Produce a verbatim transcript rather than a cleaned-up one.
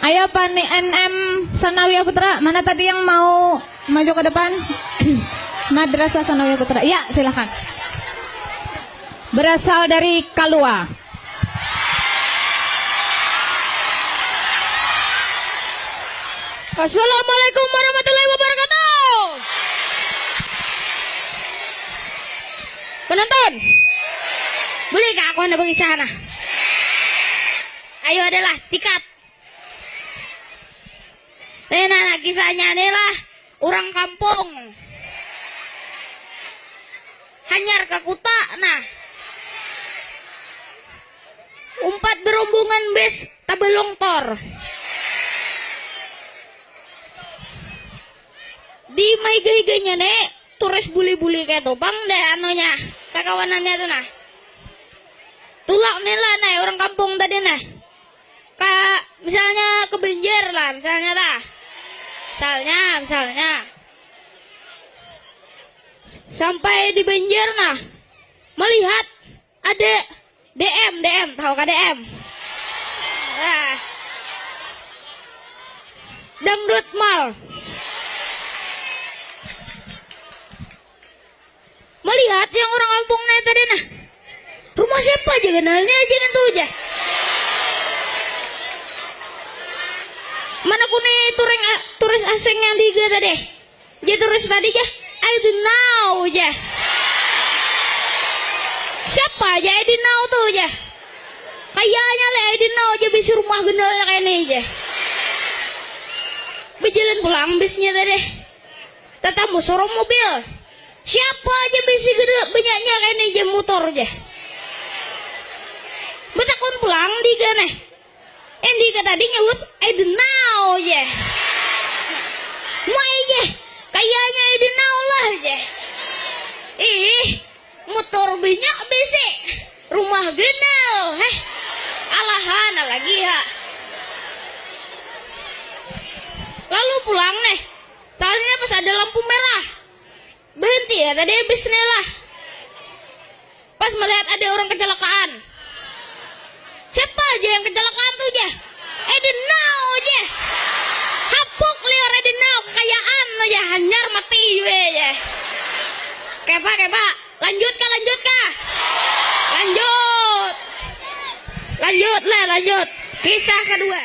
Ayo, Pani N M Sanawiyah Putra, mana tadi yang mau maju ke depan? Madrasah Sanawiyah Putra. Ya, silahkan. Berasal dari Kalua. Assalamualaikum warahmatullahi wabarakatuh. Penonton, boleh gak aku handak berkisah nah? Ayo adalah sikat. Nih nah, nah, kisahnya nih lah, orang kampung hanyar ke kuta nah. Umpat berombongan bes tabalong tor. Di maiga-iganya nih turis buli-buli kayak tu pang deh anunya, kakawanannya tuh nah. Tulak nih lah nah orang kampung tadi nah. Kayak misalnya ke Banjar lah, misalnya tah. Misalnya, misalnya. Sampai di Banjar nah, melihat ada D M, D M, tahu kah D M? Nah. Dangdut Mall. Melihat yang orang kampung naik tadi nah. Rumah siapa aja kenalnya aja kan tuh aja. Mana kuni turing turis asing yang diga tadi? Jadi terus tadi jah, I don't know jah. Siapa aja I don't know tuh jah? Kayaknya le I don't know aja bisa rumah gendalnya kayak ini aja. Berjalan pulang bisnya tadi. Tatamu sorong mobil. Siapa aja bisa gede banyaknya kayak ini aja motor aja. Betakun pulang di gane. Endi ka tadi nyaut, I don't know je. Muai je, kayanya I don't know lah je. Ih, motor banyak bisi, rumah ganal, heh. Alahan lagi ha. Lalu pulang nih, soalnya pas ada lampu merah. Berhenti ya tadi bis nih lah. Pas melihat ada orang kecelakaan. Siapa aja yang kecelakaan tuh jah? I don't know jah. Hapuk liar I don't know kekayaan tuh jah hanyar mati jua jah. Kepa kepa lanjut kah lanjut kah? Lanjut. Lanjut lah lanjut. Kisah kedua.